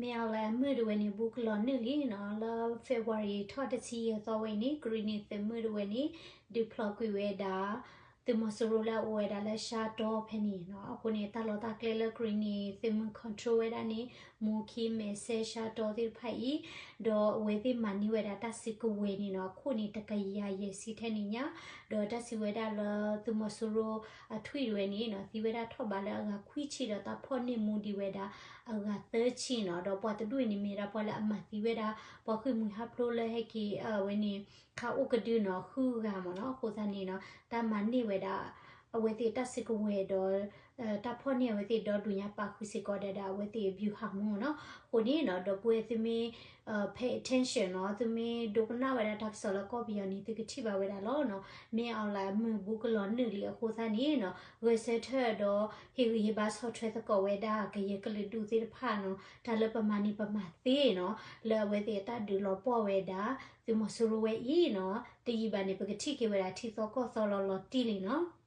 မ့ၢ်အီၤလၢအမုၢ်တဝဲန့ၣ် ဘူးကလီၤနုာ်လံနီၤ, လၢ February ထီၣ်တဆံယဲၢ်သီဝဲအံၤန့ၣ် ကရံၣ်နံၣ်သုးမုၢ်တဝဲန့ၣ် ဒုးဖျိးကွံာ်ဝဲဒၣ် သုးမီၤစိရိၤလၢအအိၣ်ဝဲဒၣ်လၢရှါတီဖဲန့ၣ်နီၤ. အဃိန့ၣ် တၢ်လီၢ်တၢ်ကျဲလၢကရံၣ်နံၣ်သုးမုၢ် control ဝဲဒၣ်န့ၣ် မိၢ်ခံ မဲာ်ဆဲ ရှါတီသ့ၣ်တဖၣ်အံၤ, ဒီးအဝဲသ့ၣ်မၤန့ၢ်ဝဲဒၣ်တၢ်စုကဝဲၤန့ၣ်နီၤ, အခိၣ်န့ၣ် တကယၤယဲၢ်ဆံထဲန့ၣ်ညါ, ဒီးတၢ်စံးဝဲဒၣ်လၢသုးမီၤစိရိၤအထွံၣ်တဝဲန့ၣ်နီၤ သံဝဲဒၣ်ထီၣ်ဘးလၢအဂၤခွံဆံဒီး တၢ်ဖီၣ်န့ၢ်မူဒံးဝဲဒၣ်အဂၤသၢဆံနီၤ, ဒီးပှၤတဒူၣ်အံၤန့ၣ်မ့ၢ်ဒၣ်ပှၤလၢအမၤသံဝဲဒၣ် ပှၤဃ့ၢ်မှံဟးဖျိးလၢဟဲက့ၤဝဲန့ၣ် ခးအိၣ်ကဒုနီၤ ဃုဂၤမ့ၢ်နီၤ. အဃိသတးန့ၣ်နီၤ တၢ်မၤန့ၢ်ဝဲဒၣ် အဝဲသ့ၣ်တၢ်စုကဝဲၤဒီး တၢ်ဖီၣ်န့ၢ်အဝဲသ့ၣ်ဒီဒူၣ်ညါပာ်ဃုာ်စ့ၢ်ကီးဒၣ်ဒၣ်အဝဲသ့ၣ် ဗျူဟာမှူး နီၤ. အဃိန့ၣ်နီၤ ဒီပုၢ်ဝဲၢ်သုမ့ၢ် pay attention နီၤ, သုမ့ၢ်ဒိကနၣ်ဝဲဒၣ်တၢ်ကစီၣ်လၢကီၢ်ပယီၤန့ၣ် သုကထံၣ်ဘၣ်ဝဲဒၣ်လီၤနီၤ. မ့ၢ်အီၤလၢအမုၢ်ဘူးကလီၤနုာ်လံအဃိသတးန့ၣ်နီၤ ဂဲၤဆၢထၢၣ်ဒီးဟ့ၣ်ဂံၢ်ဟ့ၣ်ဘါဆီၣ်ထွဲသကိးဝဲဒၣ်ကယဲၢ်ကလုာ်ဒူၣ်သ့ၣ်တဖၣ်နီၤ, တၢ်လၢပမၤန့ၣ်ပမၤသ့နီၤ, လၢအဝဲသ့ၣ်အတၢ်ဒုးလီၤပှီၢ်ဝဲဒၣ် သုးမီၤစိရိၤဝဲအံၤနီၤ, တယံာ်ဘၣ်န့ၣ် ပကထံၣ်က့ၤဝဲဒၣ်ထံသီကီၢ်သီလီၤလီၤတံၢ်လံနီၤ.